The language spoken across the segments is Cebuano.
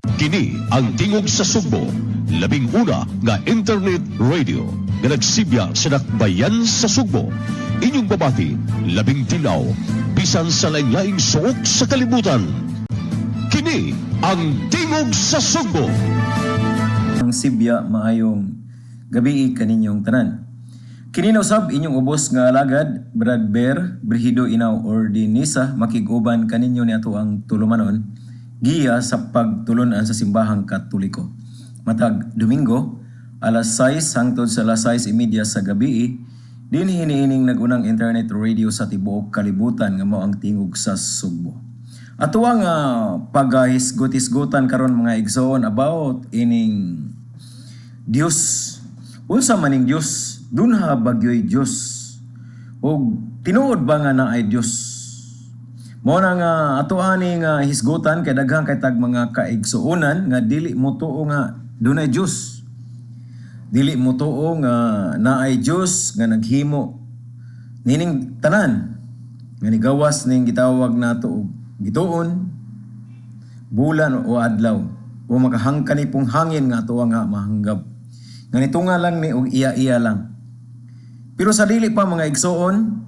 Kini ang Tingog sa Sugbo, 11 nga internet radio nga nagsibya sa dakbayan sa Sugbo. Inyong babati, labing tilaw, bisan sa laing-laing suok sa kalibutan. Kini ang Tingog sa Sugbo. Ang sibya, maayong gabi kaninyong tanan. Kini na usab inyong ubos nga alagad, Brad Bear, Brihido Inaw Ordinisa, makig-uban kaninyo ni ato ang tulumanon, giya sa pagtulunan sa Simbahang Katoliko. Matag Domingo, alas 6 hangtod sa alas 6:30 sa gabi, dinhi niining nag-unang internet radio sa tibuok kalibutan nga mao ang Tingog sa Sugbo. Ato ang pagahisgot-hisgutan karon, mga igsoon, about ining Dios. Unsa maning Dios? Dunha ba gyoy Dios? Og tinuod ba nga naay Dios? Mao na nga ato ani nga hisgutan kay daghan kay tag mga kaigsuonan nga dili motuo nga dunay Dios. Dili motuo nga naay Dios nga naghimo nining tanan, nga nigawas ning gitawag nato og gituon, bulan o adlaw, o makahangka ni pong hangin nga ato nga mahanggab, nga nitunga lang ni og iya-iya lang. Pero sa dili pa, mga igsoon,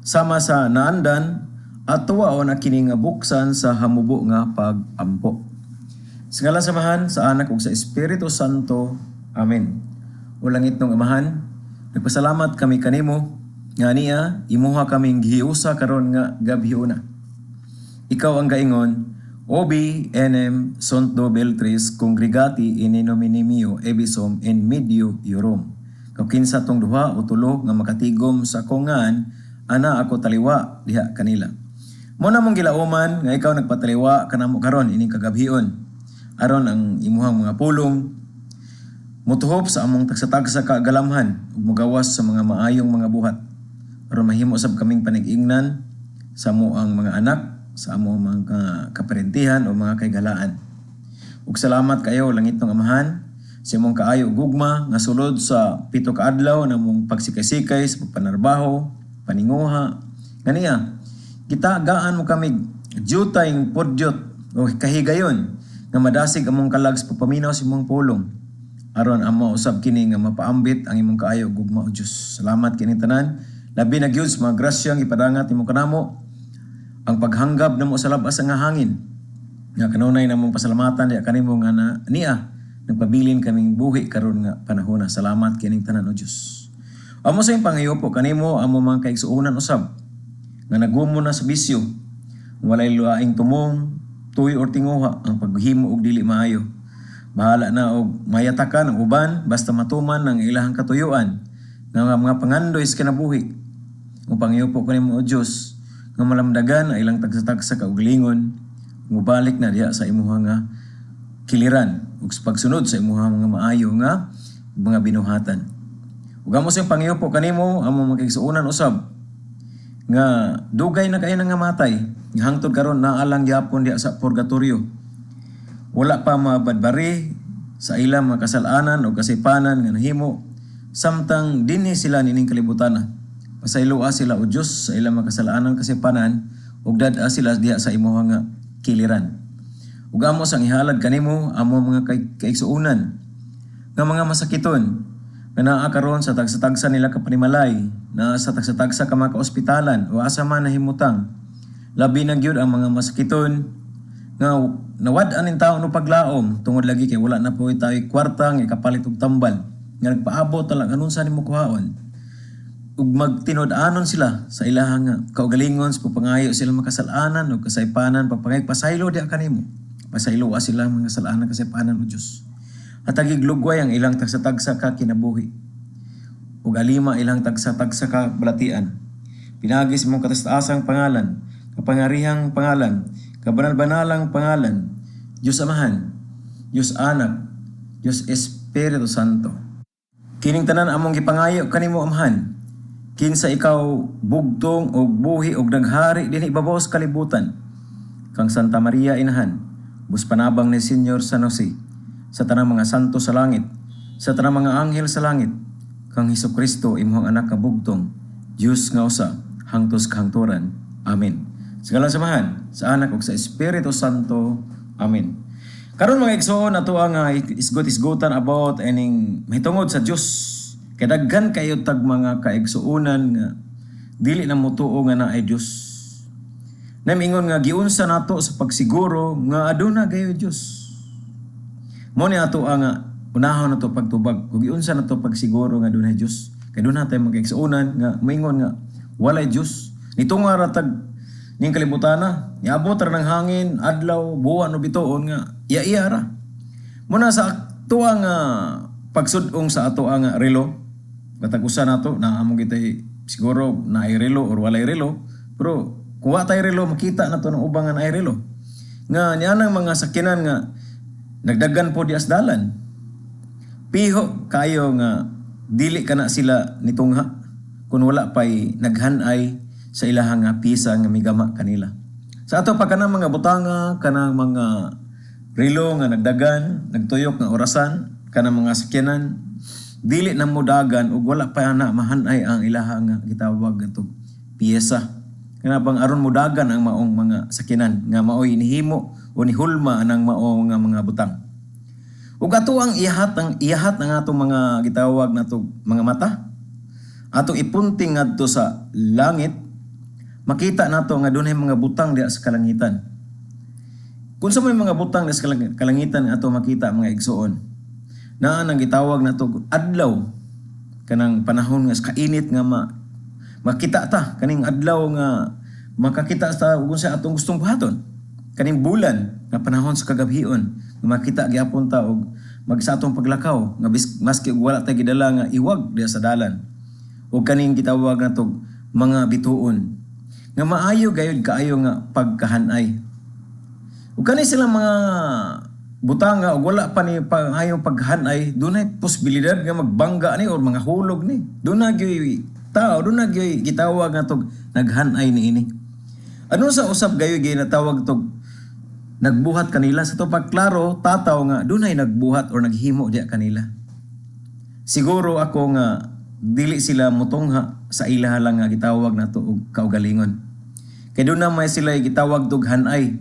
sama sa naandan, atoa na kini nga buksan sa hamubo nga pag-ampo. Sa ngalan sa Amahan, sa Anak ug sa Espiritu Santo. Amen. O langitnong Amahan, nagpasalamat kami kanimo nga niya imuha kaming gihiusa karon nga gabhiona. Ikaw ang gaingon, "Obi enim sunt du vel tres congregati in nomine meo ibi sum in medio eorum." Kung kinsa tong duha o tulo nga makatigom sa akong ngan, ana ako taliwa diha kanila. Mao na mong gilauman nga ikaw nagpataliwa kanamo karon ining kagabhion. Aron ang imuhang mga pulong mutuhop sa among tagsa-tagsa ka galamhan ug mugawas sa mga maayong mga buhat. Aron mahimo sab kaming panig-ingnan sa amo ang mga anak, sa amo ang mga kaparentihan o mga kaigalaan. Ug salamat kayo, langitnong Amahan, sa imong kaayo ug gugma nga sulod sa 7 ka adlaw na mong pagsikay-sikay sa pagpanarbaho, paninguha. Ganiya, gitagaan mo kami dyutayng pudyot o kahigayon nga madasig among kalag sa pagpaminaw sa imong pulong. Aron amo usab kini nga mapaambit ang imong kaayo ug gugma, o Dios. Salamat kini tanan. Labi na gyud sa mga grasyang ipadangat nimo kanamo, ang paghanggab namo sa labas nga hangin. Nga kanunay namong pasalamatan diya kanimo nga na niya nagpabilin kaming buhi karon nga panahona. Salamat kining tanan, o Dios. Amo sa imong pangayo kanimo amo mga kaigsuonan usab nga nagumo na sa bisyo. Walay laing tumong, tuy or tinguha ang paghimo og dili maayo. Bahala na og mayatakan ang uban basta matuman ang ilahang katuyuan nga mga pangandoy sa kinabuhi. Ug pangayo kanimo, o Dios, nga malamdagan ang ilang tagsa-tagsa kaugalingon, mubalik na diha sa imuha nga kiliran ug sa pagsunod sa imuha mga maayo nga mga binuhatan. Ug amo sa pangayo kanimo amo mga kaigsuonan usab nga dugay na kayo nga matay, nga hangtod karon naa lang gyapon diha sa purgatorio. Wala pa mabadbari sa ilang mga kasalanan o kasipanan nga nahimo samtang dinhi sila nining kalibutan. Pasayloa sila, o Dios, sa ilang mga kasalanan, kasipanan, ug dad-a sila diha sa imuha nga kiliran. Ug amo sang ihalad kanimo amo mga kaigsuonan nga mga masakiton nga naa karon sa tagsa-tagsa nila ka panimalay, naa sa tagsa-tagsa ka mga kaospitalan o asa man nahimutang. Labi na gyud ang mga masakiton nga nawad-an ning taon og paglaom tungod lagi kay wala na po tayo kwarta nga ikapalit og tambal, nga nagpaabot na lang anong sa nimo kuhaon, ug magtinud-anon sila sa ilahang nga kaugalingon sa pagpangayo sila makasalanan o kasaypanan, pagpangayo pasaylo diha kanimo. Pasaylo sila mga kasalanan, kasaypanan, o Dios. Hatagig lugway ang ilang tagsa-tagsa ka kinabuhi ug alima ilang tagsa-tagsa ka balatian. Pinaagi sa imong kataas-taasang pangalan, kapangyarihang pangalan, kabanal-banalang pangalan, Diyos Amahan, Diyos Anak, Diyos Espiritu Santo. Kining tanan among gipangayo kanimo, Amahan, kinsa ikaw bugtong og buhi og naghari dinhi ibabaw sa kalibutan. Kang Santa Maria Inahan, bus panabang ni Senyor San Jose, sa tanang mga santo sa langit, sa tanang mga anghel sa langit, kang Hesus Kristo, imong anak nga bugtong, Dios nga usa, hangtos kahangturan. Amen. Sa ngalan sa Amahan, sa Anak ug sa Espiritu Santo. Amen. Karon, mga igsoon, ato ang isgot-isgotan about ining mahitungod sa Dios. Kay daghan kayo tag mga kaigsuonan nga dili na motuo nga naay Dios. Namingon nga giunsa nato sa pagsiguro nga aduna gayo Dios. Mo ni ato ang unahon nato pagtubag kung giunsa nato pagsiguro nga adunay Dios. Kay duna tay mga kaigsuonan nga moingon nga walay Dios. Nitunga ra tag ning kalibutana, niabot ra ng hangin, adlaw, buwan o bituon nga iya-iya ra. Muna sa ato ang pagsudong sa ato ang relo, katag usa nato na amo kita siguro naay relo or walay relo, pero kung wa tay relo, makita nato ng ubang nga naay relo. Nga nianang mga sakyanan nga nagdagan po di asdalan. Piho kayo nga dili kana sila nitungha kung wala pa'y naghanay sa ilahang nga pisa nga migama kanila. Sa ato pa kanang mga butanga, kanang mga relo nga nagdagan, nagtuyok nga orasan, kanang mga sakyanan, dili na modagan ug wala pa na mahanay ang ilaha nga gitawag atong piyesa. Kana bang aron modagan ang maong mga sakyanan nga maoy nihimo o nihulma anang maong nga mga butang. Ug ato ang iyahat ang atong mga gitawag nato mga mata. Atong ipunting ngadto sa langit, makita nato nga dunay mga butang diha sa kalangitan. Kung sa may mga butang diha sa kalangitan nga ato makita, mga igsoon. Naa nang gitawag nato adlaw, kanang panahon nga sa kainit nga makita ta kaning adlaw nga makakita sa ug sa atong gustong buhaton. Kaning bulan nga panahon sa kagabhion nga makita gyapon ta og mag sa atong paglakaw nga maski og wala tay gidala nga iwag diha sa dalan. Ug kaning gitawag nato mga bituon nga maayo gayud kaayo nga pagkahanay. Ug kani silang mga butanga og wala pa ni pangayong paghanay, dunay posibilidad nga magbangga ni or mga hulog ni. Dunay gyud tao, dunay gyud gitawag nga tog naghanay niini. Ano sa usab gayo ginatawag tog nagbuhat kanila sa to pagklaro tataw nga dunay nagbuhat or naghimo diya kanila. Siguro ako nga dili sila mutungha sa ilaha lang nga gitawag nato og kaugalingon. Kay doon na may sila gitawag tog hanay.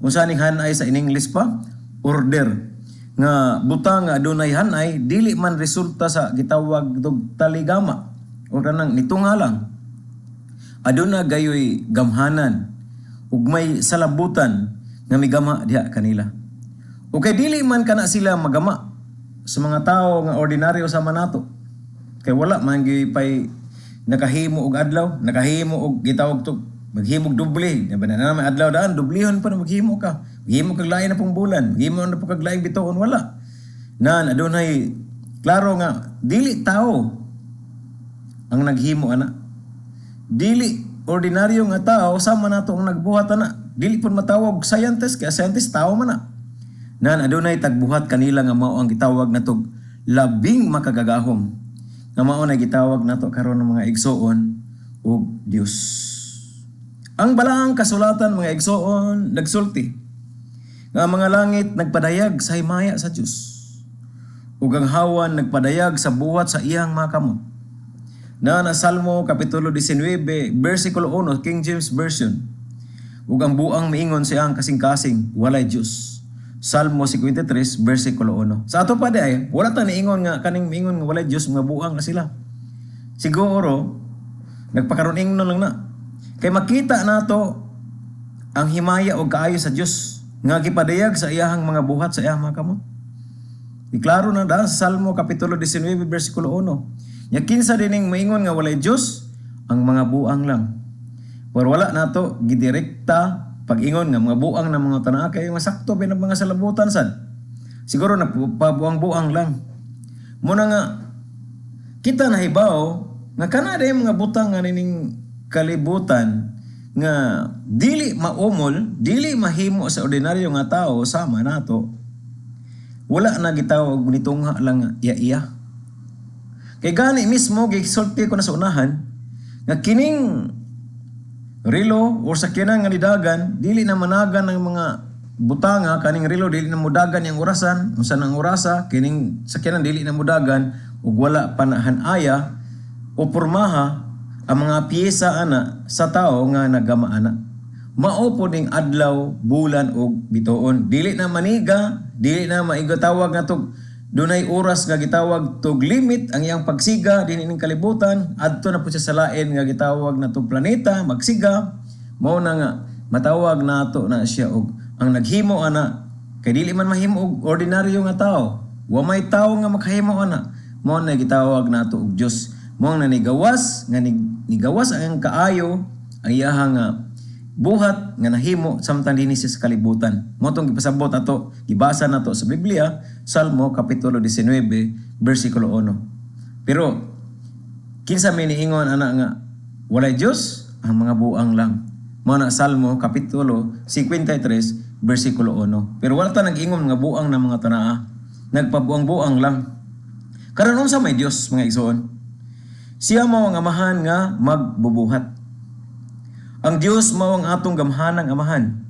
Unsa ning hanay sa in English pa? Order. Nga butang nga adunay hanay dili man resulta sa gitawag tog taligama o kanang nitunga lang. Aduna gayoy gamhanan ug may salabutan nga migama diha kanila. O kay dili man kana sila magama sa mga tao nga ordinaryo sama nato. Kay wala man gyud pay nakahimo og adlaw, nakahimo og gitawag to maghimog doble. Di ba na may adlaw daan, doblehon pa na maghimo ka. Maghimo kag lain na pong bulan, maghimo na po kag laing bituon, wala. Nan adunay klaro nga dili tao ang naghimo ana. Dili ordinaryo nga tao sama nato ang nagbuhat ana. Dili pud matawag scientist kay scientist tao man na. Nan adunay tagbuhat kanila nga mao ang gitawag natog labing makagagahom. Nga mao na gitawag nato karon ng mga igsoon ug Dios. Ang balaang kasulatan, mga igsoon, nagsulti nga ang mga langit nagpadayag sa himaya sa Dios. Ug ang hawan nagpadayag sa buhat sa iyang mga kamot. Na Salmo kapitulo 19 versikulo 1, King James Version. Ug ang buang miingon sa iyang kasing-kasing, "Walay Dios." Salmo 53 versikulo 1. Sa ato pa di ay wala ta niingon nga kaning miingon nga walay Dios mga buang na sila. Siguro nagpakaroon ingnon lang na. Kay makita nato ang himaya og kaayo sa Dios nga gipadayag sa iyahang mga buhat sa iyang mga kamot. Iklaro na da sa Salmo kapitulo 19 versikulo 1. Nya kinsa dining maingon nga walay Dios, ang mga buang lang. Pero wala nato gidirekta pag-ingon nga mga buang na mga tanaa kay masakto ba ng mga salabutan sad. Siguro na pabuang-buang lang. Muna nga kita nahibaw nga kana day mga butang nga nining kalibutan nga dili maumol, dili mahimo sa ordinaryo nga tao sama nato. Wala na gitawag nitungha lang nga iya-iya. Kay gani mismo gisulti ko na sa unahan nga kining relo or sakyanan nga nidagan dili na managan ng mga butanga, kaning relo dili na mudagan yang orasan, unsa nang orasa, kining sakyanan dili na mudagan ug wala pa na hanaya o pormaha ang mga piyesa ana sa tao nga nagama ana. Mao po ning adlaw, bulan ug bituon. Dili na maniga, dili na maigatawag nga tog dunay oras nga gitawag tog limit ang iyang pagsiga dinhi ning kalibutan. Adto na po siya sa lain nga gitawag na tog planeta magsiga. Mao na nga matawag nato na siya og ang naghimo ana, kay dili man mahimo og ordinaryo nga tao. Wa may tawo nga makahimo ana. Mao na gitawag nato og Dios. Mao na nigawas nga nigawas ang kaayo ang iyaha nga buhat nga nahimo samtang dinhi siya sa kalibutan. Mao tong gipasabot ato, gibasa nato sa Biblia, Salmo kapitulo 19 bersikulo 1. Pero kinsa may niingon ana nga walay Dios? Ang mga buang lang. Mao na Salmo kapitulo 53 bersikulo 1. Pero wala ta nag-ingon nga buang ng mga tanaa. Nagpabuang-buang lang. Karon, unsa may Dios, mga igsoon? Siya mao ang Amahan nga magbubuhat. Ang Dios mao ang atong gamhanang Amahan.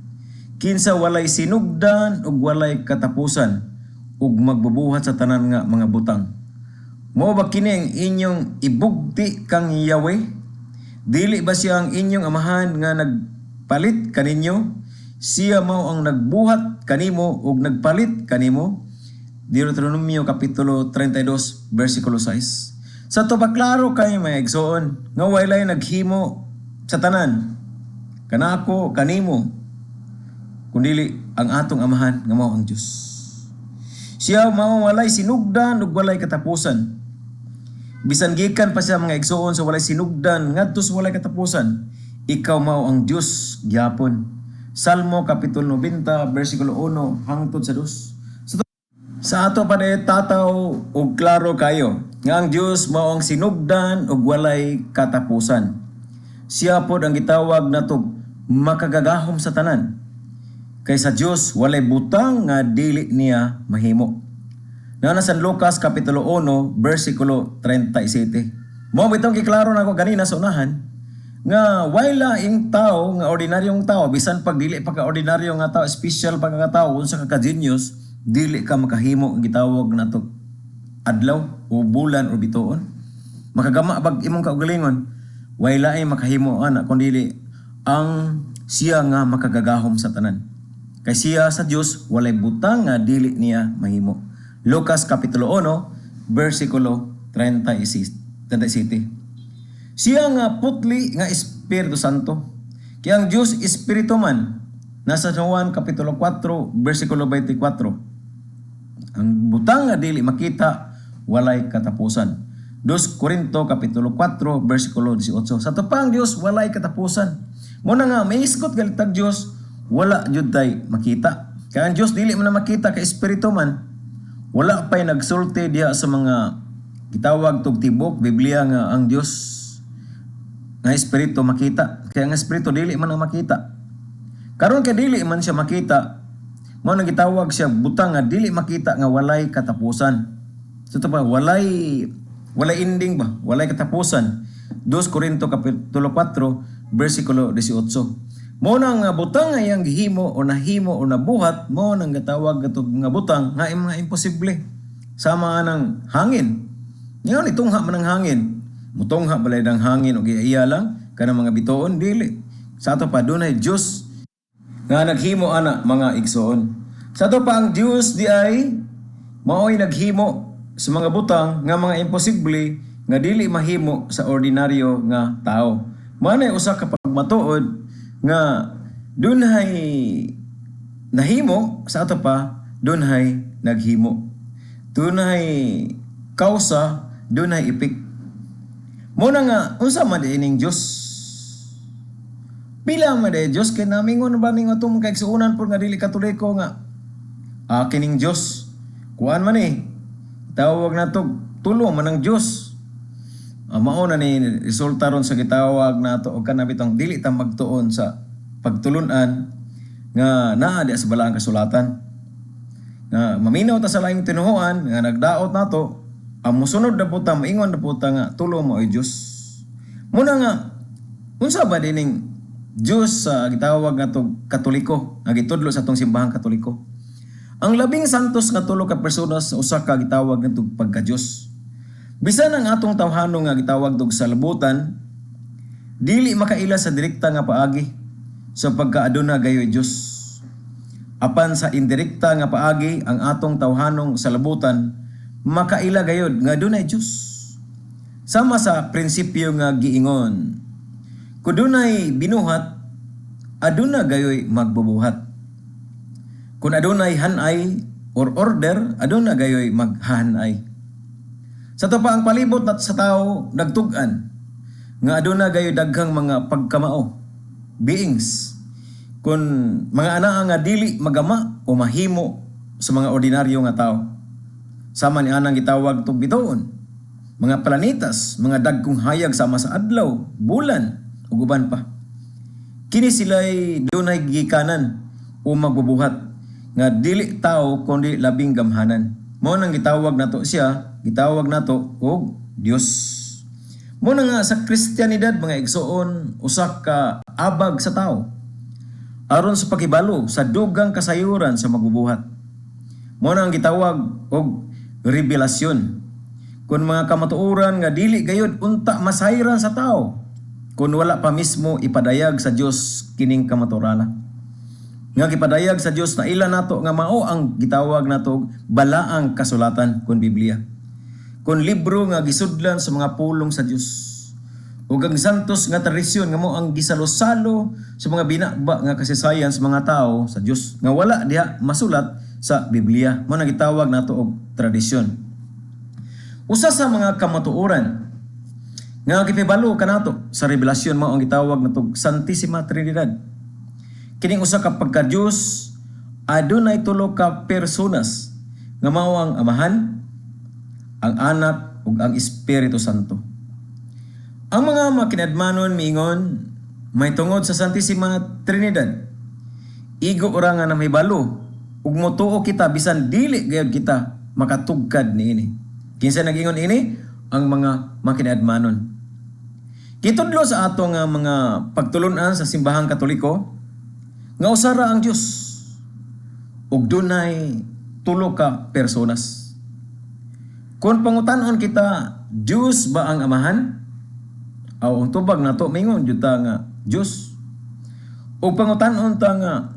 Kinsa walay sinugdan ug walay katapusan ug magbubuhat sa tanan nga mga butang. Mao ba kini ang inyong ibugti kang Yahweh? Dili ba siya ang inyong Amahan nga nagpalit kaninyo? Siya mao ang nagbuhat kanimo ug nagpalit kanimo. Deuteronomio kapitulo 32 versikulo 6. Sa to pa, klaro kay, mga igsoon, nga walay naghimo sa tanan kanako, kanimo, kundili ang atong Amahan nga mao ang Dios. Siya mao walay sinugdan ug walay katapusan. Bisan gikan pa siya, mga igsoon, sa walay sinugdan ngadto sa walay katapusan, ikaw mao ang Dios gyapon. Salmo kapitulo 90 versikulo 1 hangtod sa 2. Sa ato pa tataw og klaro kayo nga ang Dios mao ang sinugdan ug walay katapusan. Siya pod ang gitawag natog makagagahom sa tanan. Kay sa Dios walay butang nga dili niya mahimo. Na San Lucas kapitulo 1 versikulo 37. Mao bitong giklaro nako ganina sa unahan nga way laing tao nga ordinaryong tao, bisan pag dili pa ka ordinaryo nga tao, special pa ka tao, unsa ka ka-genius, dili ka makahimo ang gitawag nato adlaw o bulan o bituon. Makagama bag imong kaugalingon, way laing makahimo ana kun dili ang siya nga makagagahom sa tanan. Kay siya sa Dios walay butang nga dili niya mahimo. Lucas kapitulo 1 versikulo 36, 37. Siya nga putli nga Espiritu Santo. Kaya ang Dios Espiritu man. Nasa Juan kapitulo 4 versikulo 24. Ang butang nga dili makita walay katapusan. 2 Corinto kapitulo 4 versikulo 18. Sa ato pa, ang Dios walay katapusan. Mao na nga may isgot galitag Dios, wala jud tay makita. Kaya ang Dios dili man na makita kay espiritu man. Wala pa'y nagsulti diha sa mga gitawag tog tibok Biblia nga ang Dios nga espiritu makita. Kaya ang espiritu dili man ang makita. Karon kay dili man siya makita, mao nang gitawag siya butang nga dili makita nga walay katapusan. So ito pa, walay walay ending ba? Walay katapusan. 2 Corinto kapitulo 4 versikulo 18. Mao na nga butang nga iyang gihimo o nahimo o nabuhat, mao nang gatawag gatog nga butang nga mga imposible. Sama ng hangin. Ngayon itungha man ang hangin. Mutungha balay ng hangin o iya lang kanang mga bituon, dili. Sa ato pa, dunay Dios nga naghimo ana, mga igsoon. Sa ato pa, ang Dios di ay mao'y naghimo sa mga butang nga mga imposible nga dili mahimo sa ordinaryo nga tao. Manay usa ka pagmatuod nga dunhay nahimo, sa ato pa dunhay naghimo. Dunhay kausa, dunhay epek. Mao na nga unsa man di ining Dios? Pila man di Dios? Kay namingon ba ning atong mga kaigsuonan pod nga dili Katoliko nga kining Dios kuan man eh, tawag na to, tulo man ang Dios. Mao na ni resulta ron sa gitawag nato og kana bitong dili ta magtuon sa pagtulunan nga naa di sa Balaang Kasulatan. Nga maminaw ta sa laing tinuhuan nga nagdaot nato, ang musunod na puta, maingon na puta nga tulo mo ay Dios. Muna nga unsa ba dining Dios sa gitawag nga to Katoliko nga gitudlo sa atong simbahang Katoliko? Ang labing santos nga tulo ka persona sa usa ka gitawag nga pagka-Dios. Bisan ang atong tawhano nga gitawag dog salabutan, dili makaila sa direkta nga paagi. sa pagkaaduna gayoy Dios. Apan sa indirekta nga paagi, ang atong tawhanong salabutan makaila gayod nga dunay Dios. Sama sa prinsipyo nga giingon, kung dunay binuhat, aduna gayoy magbubuhat. Kung adunay hanay or order, aduna gayoy maghahanay. Sa to pa, ang palibot nat sa tao nagtug-an nga aduna gayoy daghang mga pagkamao, beings, kun mga anaa nga dili magama o mahimo sa mga ordinaryo nga tao. Sama ni anang gitawag tug bituon, mga planetas, mga dagkong hayag sama sa adlaw, bulan, ug uban pa. Kini sila'y dunay gikanan o magbubuhat nga dili tao kundi labing gamhanan. Mao nang gitawag nato siya, gitawag nato og Dios. Mao na nga sa Kristiyanidad, mga igsoon, usa ka abag sa tao aron sa paghibalo sa dugang kasayuran sa magbubuhat. Mao na ang gitawag og revelasyon. Kun mga kamatuoran nga dili gayud unta masayran sa tao kung wala pa mismo ipadayag sa Dios kining kamaturana. Nga gipadayag sa Dios na ila nato nga mao ang gitawag nato og balaang kasulatan, kun Biblia. Kun libro nga gisudlan sa mga pulong sa Dios. Ug ang santos nga tradisyon nga mao ang gisalo-salo sa mga binaba nga kasaysayan sa mga tao sa Dios nga wala diha masulat sa Biblia. Mao na gitawag nato og tradisyon. Usa sa mga kamatuoran nga gipibalo kanato sa revelasyon mao ang gitawag nato Santissima Trinidad. Kining usa ka pagka-Dios adunay tulo ka personas nga mao ang Amahan, ang Anak ug ang Espiritu Santo. Ang mga makinadmanon miingon may tungod sa Santissima Trinidad, igo ora nga namahibalo ug motuo kita bisan dili gayud kita makatugkad niini. Kinsa nag-ingon ini? Ang mga makinadmanon. Kitudlo sa ato nga mga pagtulunan sa simbahang Katoliko nga usa ra ang Dios ug dunay tulo ka personas. Kung pangutanon kita, Dios ba ang Amahan? Aw, ang tubag nato, mingon jud ta nga Dios. Ug pangutanon ta nga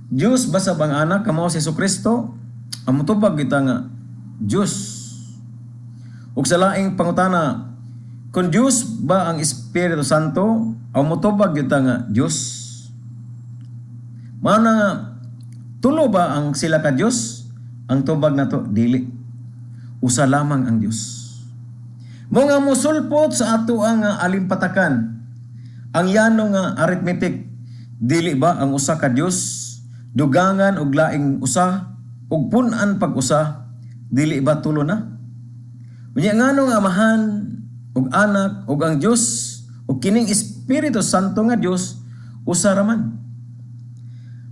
Dios ba sa bang Anak kamo si Jesucristo? Ang motubag kita nga Dios. Ug sa laing pangutana, kung Dios ba ang Espiritu Santo? Aw, motubag kita nga Dios. Mao na nga tulo ba ang sila ka Dios? Ang tubag nato, dili. Usa lamang ang Dios. Mao nga mosulpot sa ato ang alimpatakan. Ang yano nga arithmetic, dili ba ang usa ka Dios dugangan og laing usa ug pun-an pag usa, dili ba tulo na? Unya, ngano nga Amahan ug Anak ug ang Dios ug kining Espiritu Santo nga Dios usa ra man?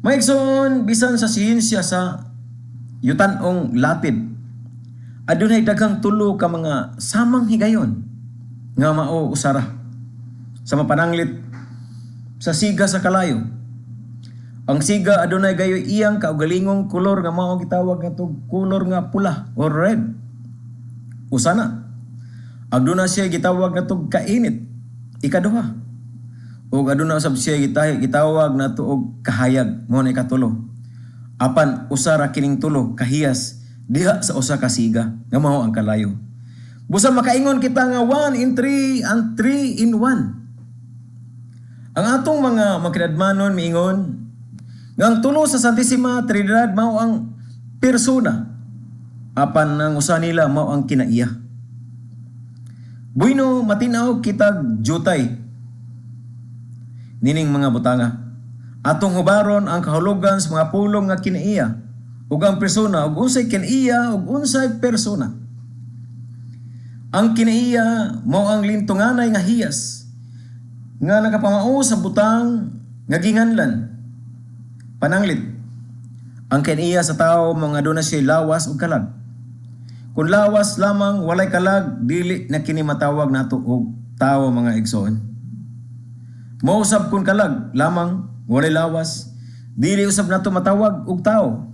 Mga igsoon, bisan sa siyensya sa yutan-ong latid, adunay daghang tulo ka mga samang higayon nga mao usara. Sa mapananglit sa siga sa kalayo. Ang siga adunay gayoy iyang kaugalingong kolor nga mao gitawag nga kolor nga pula or red. Usa na. Aduna siya gitawag nga kainit. Ikaduha. Ug aduna usab siya gitawag nato og kahayag, mao na ikatulo. Apan usa ra kining tulo kahiyas diha sa usa ka siga nga mao ang kalayo. Busa makaingon kita nga 1 in 3 and 3 in 1. Ang atong mga makinadmanon miingon nga ang tulo sa Santissima Trinidad mao ang persona, apan ang usa nila mao ang kinaiya. Bueno, matinaw kitag jutay nining mga butanga. Atong hubaron ang kahulugan sa mga pulong nga kinaiya ug ang persona, ug unsay kinaiya ug unsay persona. Ang kinaiya mao ang lintunganay nga hiyas nga nakapamao sa butang nga ginganlan. Pananglit, ang kinaiya sa tao mga aduna siya lawas ug kalag. Kung lawas lamang, walay kalag, dili na kini matawag nato og tao, mga igsoon. Mao usab kung kalag lamang, walay lawas, dili usab nato matawag og tao.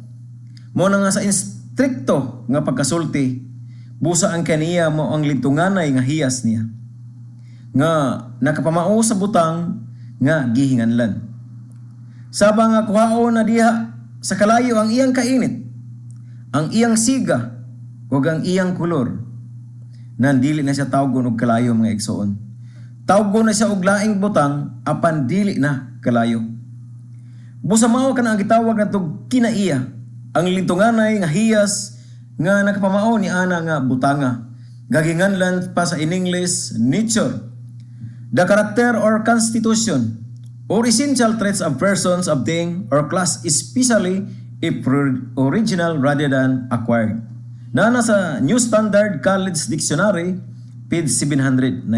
Mao na nga sa istrikto nga pagkasulti, busa ang kaniya mao ang lintunganay nga hiyas niya nga nakapamao sa butang nga gihinganlan. Saba nga kuhaon na diha sa kalayo ang iyang kainit, ang iyang siga, ug ang iyang kolor. Nan dili na siya tawgon og kalayo, mga igsoon. Tawgon na siya og laing butang apan dili na kalayo. Busa mao kana ang gitawag natog kinaiya, ang lintunganay nga hiyas nga nakapamao ni ana nga butanga. Gaginganlan pa sa in English, nature. The character or constitution or essential traits of persons of thing or class, especially if original rather than acquired. Nana sa New Standard College Dictionary, page 790.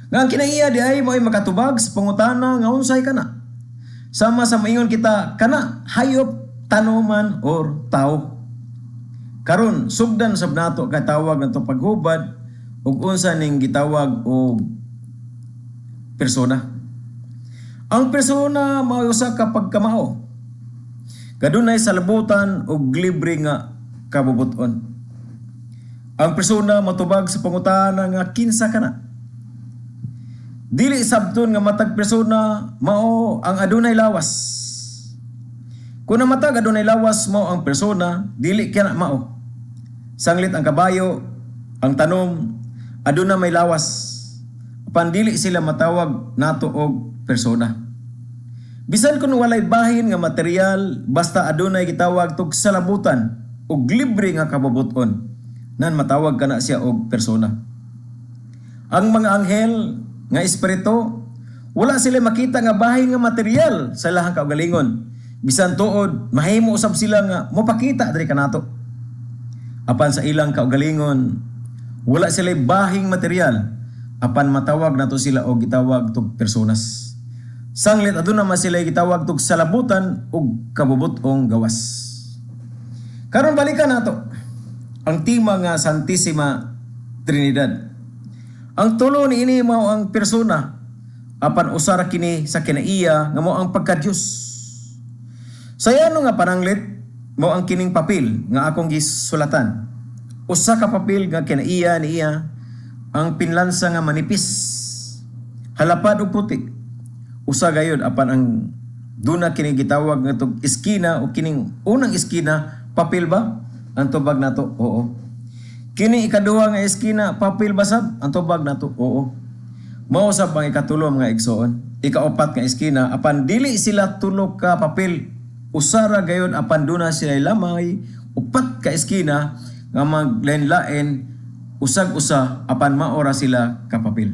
Nga ang kinaiya di ay mo'y makatubag sa pangutana nga unsay kana. Sama sa maingon kita kana hayop, tanoman or tao. Karon sugdan sab nato kay tawag nato paghubad ug unsa ning gitawag og persona. Ang persona mao usa ka pagkamao. Kadunay salabutan ug libre nga kabubut-on. Ang persona matubag sa pangutana nga kinsa kana. Dili sabton nga matag persona mao ang adunay lawas. Kung ang matag adunay lawas mao ang persona, dili kana mao. Sanglit ang kabayo, ang tanom, aduna may lawas. Apan dili sila matawag nato og persona. Bisan kung walay bahin nga material, basta adunay gitawag tog salabutan og libre nga kabubut-on, nan matawag kana siya og persona. Ang mga anghel nga espiritu, wala sila makita nga bahin nga material sa ilahang kaugalingon. Bisan tuod, mahimo usab sila nga mopakita diri kanato. Apan sa ilang kaugalingon, wala sila bahing material apan matawag nato sila og gitawag tog personas. Sanglit aduna man sila gitawag tog salabutan ug kabubut-ong gawas. Karon balikan nato ang tema nga Santissima Trinidad. Ang tulo niini mao ang persona apan usa ra kini sa kinaiya nga mao ang pagka-Dios. Sa yano nga pananglit mao ang kining papel nga akong gisulatan. Usa ka papel nga kinaiya niya ang pinlansa nga manipis. Halapad og puti. Usa gayud apan ang duna kini gitawag nga tog iskina o kining unang iskina papel ba? Ang tubag nato, oo. Kini ikaduha nga iskina papel ba sab? Ang tubag nato, oo. Mao sab ang ikatulo, mga igsoon. Ikaupat nga iskina apan dili sila tulo ka papel. Usa ra gayud apan duna sila lamay upat ka iskina nga maglain-lain usag usa apan mao ra sila ka papel.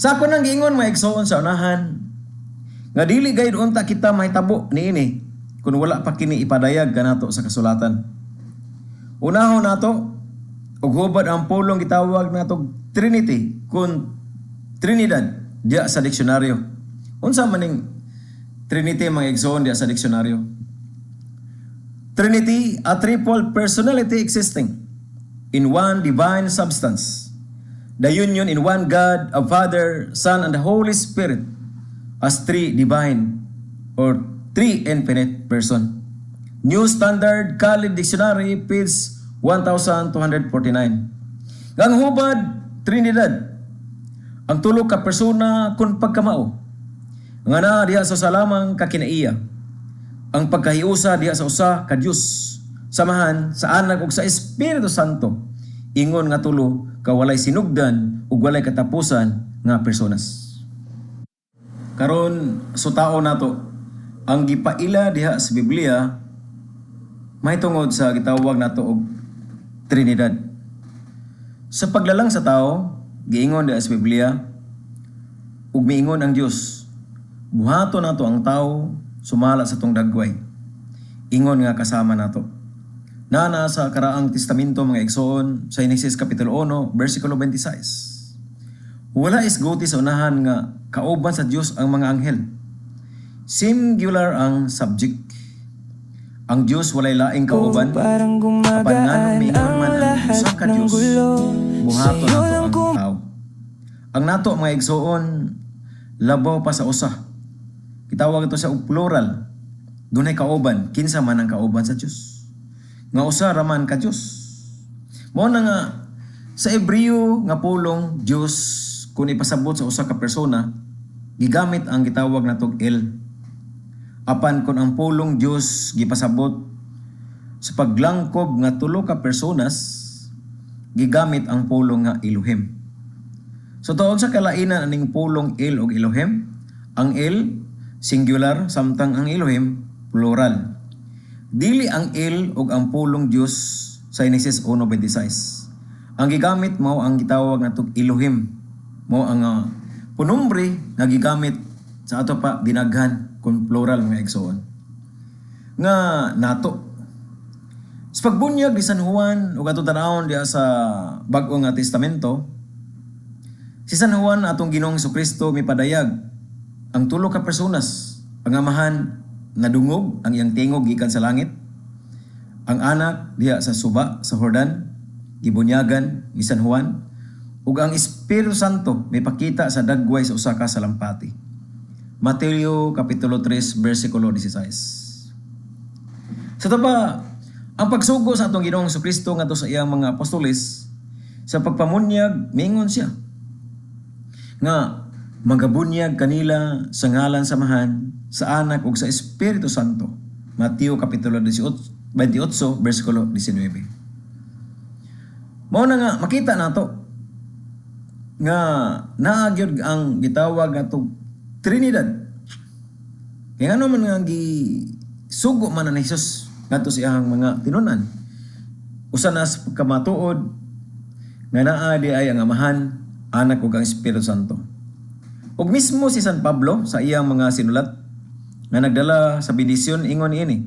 Sa ako nang giingon, mga igsoon, sa unahan nga dili gayud unta kita mahitabo niini kung wala pa kini ipadayag kanato sa kasulatan. Unahon nato ug hubad ang pulong gitawag nato Trinity kun Trinidad diya sa diksyonaryo. Unsa man ning Trinity, mga igsoon, diya sa diksyonaryo? Trinity, a triple personality existing in one divine substance. The union in one God of Father, Son, and the Holy Spirit as three divine or three infinite person. New Standard College Dictionary, page 1249. Ang hubad, Trinidad, ang tulo ka persona kun pagkamao. Nga naa diha sa usa lamang ka kinaiya. Ang pagkahiusa diha sa usa ka Dios, sa Amahan, sa Anak ug sa Espiritu Santo. Ingon nga tulo ka walay sinugdan ug walay katapusan nga personas. Karon sutaon nato ang gipaila diha sa Biblia mahitungod sa gitawag nato og Trinidad. Sa paglalang sa tao, giingon diha sa Biblia, ug miingon ang Dios, "Buhaton nato ang tao sumala sa atong dagway." Ingon nga kasama nato. Nana sa Karaang Testamento, mga igsoon, sa Genesis Kapitulo 1, versikulo 26. Wala isguti sa unahan nga kauban sa Dios ang mga anghel. Singular ang subject. Ang Dios walay laing kauban. Parang Apan gumagaan nganong miingon ang man ang lahat usa ka ng Dios, gulo. buhaton Sa'yo nato lang ang tao. Ang nato, mga igsoon, labaw pa sa usa. Gitawag ito sa plural. Dunay kauban, kinsa man ang kauban sa Dios? Nga usa ra man ka Dios. Mao na nga sa Hebreo nga pulong Dios, kung ipasabot sa usa ka persona, gigamit ang gitawag natog El. Apan kon ang pulong Dios gipasabot sa paglangkob nga tulo ka personas, gigamit ang pulong nga Elohim. So tuod sa kalainan aning pulong El ug Elohim, ang El singular samtang ang Elohim plural. Dili ang El ug ang pulong Dios sa Genesis 1:26. Ang gigamit mao ang gitawag natong Elohim. Mao ang pronombre nga gigamit sa ato pa dinaghan kung plural, mga igsoon. Nga nato. Sa pagbunyag ni San Juan ug atong tan-awon diha sa Bag-o nga Testamento, si San Juan, atong Ginoong Kristo mipadayag ang tulo ka personas. Ang Amahan, nadungog ang iyang tingog gikan sa langit. Ang Anak diha sa suba sa Jordan gibunyagan ni San Juan, ug ang Espiritu Santo mipakita sa dagway sa usa ka salampati. Mateo kapitulo 3 bersikulo 16. Sa pa, ang pagsugo sa atong Ginoong Kristo ngadto sa iyang mga apostoles sa pagpamunyag, mingon siya nga magabunyag kanila sa ngalan sa Amahan, sa Anak ug sa Espiritu Santo. Mateo kapitulo 18, 28 bersikulo 19. Mao na nga makita nato nga naa gyud ang gitawag nga Trinidad. Kaya ano man nga gisugo man ni Jesus ngadto sa iyang mga tinunan. Usa na sa pagkamatuod nga naa di ay ang Amahan, Anak ug ang Espiritu Santo. Ug mismo si San Pablo sa iyang mga sinulat nga nagdala sa bendisyon, ingon niini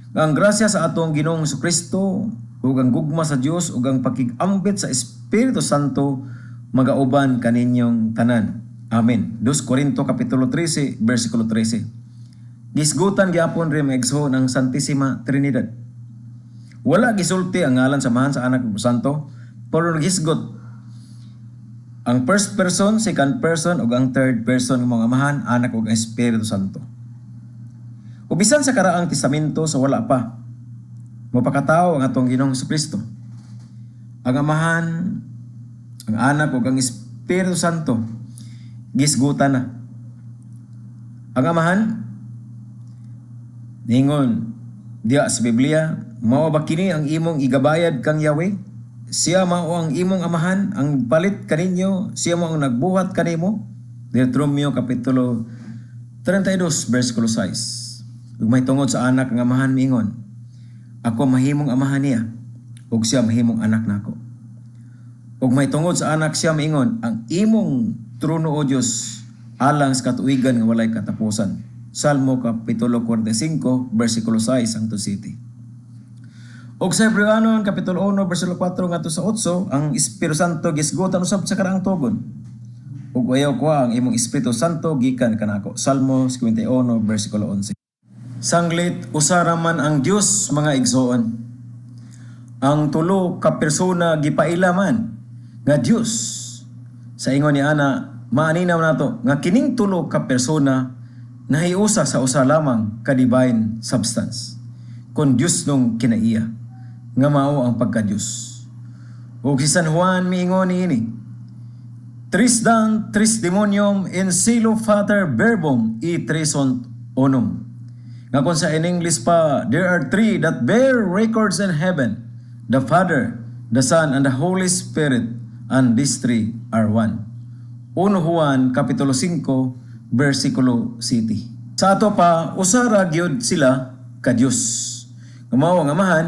nga ang grasya sa atong Ginoong Kristo ug ang gugma sa Dios ug ang pakig-ambit sa Espiritu Santo magauban kaninyong tanan. Amen. 2 Corinto kapitulo 13 bersikulo 13. Gisgutan gyapon rin, mga igsoon, ang Santissima Trinidad. Wala gisulti ang ngalan sa Amahan, sa Anak ug Santo, pero gisgot ang first person, second person ug ang third person ng mga Amahan, Anak ug ang Espiritu Santo. Ug bisan sa Karaang Testamento sa wala pa mapakatao ang atong Ginoong Kristo, ang Amahan, ang Anak ug ang Espiritu Santo gisgutan na. Ang Amahan, ningon diya sa Biblia, "Mao ba kini ang imong igabayad kang Yahweh? Siya mao ang imong Amahan, ang palit kaninyo, siya mao ang nagbuhat kanimo." Deuteronomio kapitulo 32 versikulo 6. Ug may tungod sa Anak, ang Amahan miingon, "Ako mahimong Amahan niya, ug siya mahimong anak nako." Ug may tungod sa Anak, siya miingon, "Ang imong trono, O Dios, alang sa katuigan nga walay katapusan." Salmo kapitulo 45 versikulo 6 hangtod 7. Ug sa Hebreoanon kapitulo 1 versikulo 4 ngadto sa 8, ang Espiritu Santo gisgutan usab sa karaang tugon. "Ug ayaw kuhaa ang imong Espiritu Santo gikan kanako." Salmo 51 versikulo 11. Sanglit usa ra man ang Dios, mga igsoon. Ang tulo ka persona gipaila man nga Dios. Sa ingon ni ana, maaninaw nato nga kining tulo ka persona nahiusa sa usa lamang ka divine substance. Kon Dios nung kinaiya nga mao ang pagka-Dios. Ug si San Juan miingon niini, "Tres dant tres demonium in cielo pater verbum et tres sunt unum." Nga kung sa in English pa, "There are three that bear records in heaven, the Father, the Son, and the Holy Spirit, and these three are one." 1 Juan Kapitulo 5, versikulo 7. Sa ato pa, usa ra gyud sila ka Dios. Nga mao ang Amahan,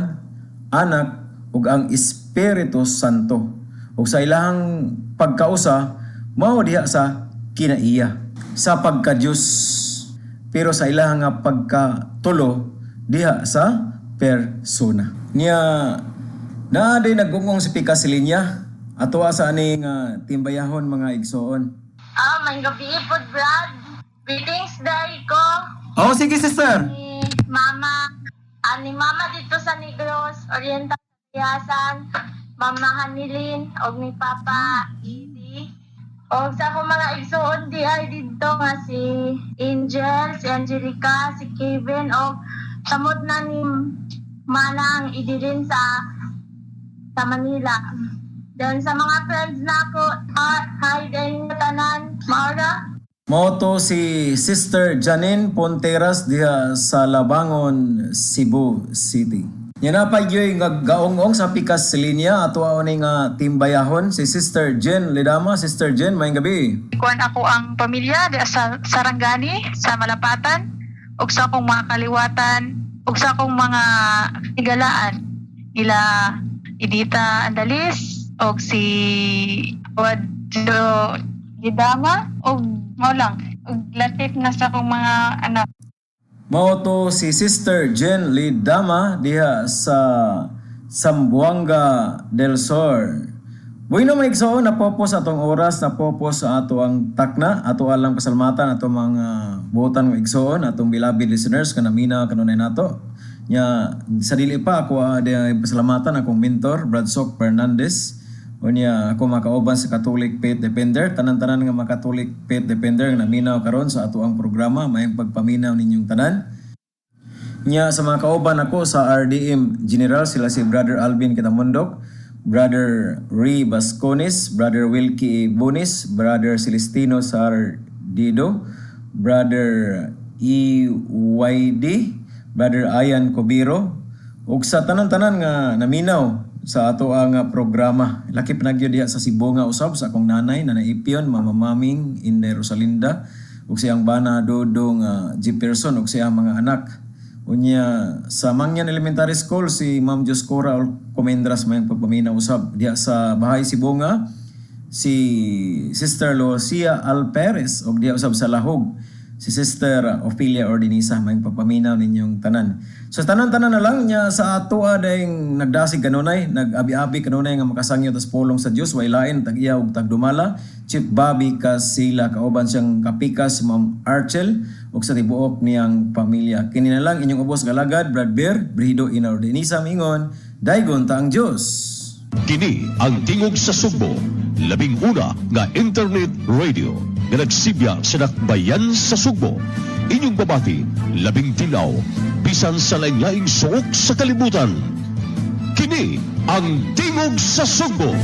Anak, ug ang Espiritu Santo. Ug sa ilahang pagkausa, mao diha sa kinaiya, sa pagka-Dios. Pero sa ilahang nga pagkatulo, diha sa persona. Nya naa din nagungong si Pika Silinya ato sa ani nga timbayahon, mga igsoon. Ah, maayong gabii pod, Brad. Greetings dahil ko Oh, sige, sister. Ni Mama, ni Mama dito sa Negros Oriental Yasan, Mama Hanilin, og ni Papa Idi. Og sa akong mga igsoon di ay didto nga si Angel, si Angelica, si Kevin, og samot na ni Manang Idirin sa Manila. Then sa mga friends na ako, hi din tanan, Maura. Mao to si Sister Janine Ponteras diha sa Labangon, Cebu City. Nya naa pa gyoy nga gaong-ong sa pikas linya, ato ni nga timbayahon si Sister Jen Lidama. Sister Jen, maayong gabi. Kuan ako ang pamilya di sa Sarangani, sa Malapatan, ug sa akong mga kaliwatan, ug sa akong mga higalaan nila Edita Andalis og si Wadjo Gidama og mao lang ug latif na sa akong mga anak. Mao to si Sister Jen Lidama diha sa Zamboanga del Sur. Bueno, mga igsoon, napopos atong oras, napopos sa ato ang takna, ato alang pasalamatan ato mga buotan ng igsoon, atong beloved listeners kanamina kanunay nato. Nya sa dili pa ako diha pasalamatan akong mentor Brad Sok Fernandez. Unya ako makauban sa Catholic Faith Defender, tanan-tanan nga mga Catholic Faith Defender nga naminaw karon sa ato ang programa, maayong pagpaminaw ninyong tanan. Nya sa mga kauban ako sa RDM General, sila si Brother Alvin Kitamundok, Brother Ray Bascones, Brother Wilkie Bonis, Brother Celestino Sardido, Brother EYD, Brother Ayan Cobiro, ug sa tanan-tanan nga naminaw sa ato ang programa. Lakip na gyud diha sa Sibonga usab sa akong nanay, Nanay Ipion, Mama Maming, Inday Rosalinda, ug siyang bana Dodong G. Pearson ug siyang mga anak. Unya sa Mangyan Elementary School si Ma'am Dioscora Comendras, mayong pagpaminaw usab. Diha sa Bahay Sibonga si Sister Lucia Alperes ug diha usab sa Lahog si Sister Ophelia Ordinisa, mayong pagpaminaw ninyong tanan. So tanan-tanan na lang. Nya sa atoa dayong nagdasig kanunay, nag-abi-abi kanunay nga makasangyo tas pulong sa Dios, way lain tag-iya ug tagdumala, Chief Bobby Casila kauban siyang kapikas Ma'am Archel ug sa tibuok niyang pamilya. Kini na lang inyong ubos galagad, Brad Bear, Brihido Ina Ordinisa, mingon, daygon ta ang Dios. Kini ang Tingog sa Sugbo, 11 nga internet radio nga nagsibya sa dakbayan sa Sugbo. Inyong babati, labing tilaw, bisan sa laing-laing suok sa kalibutan. Kini ang Tingog sa Sugbo.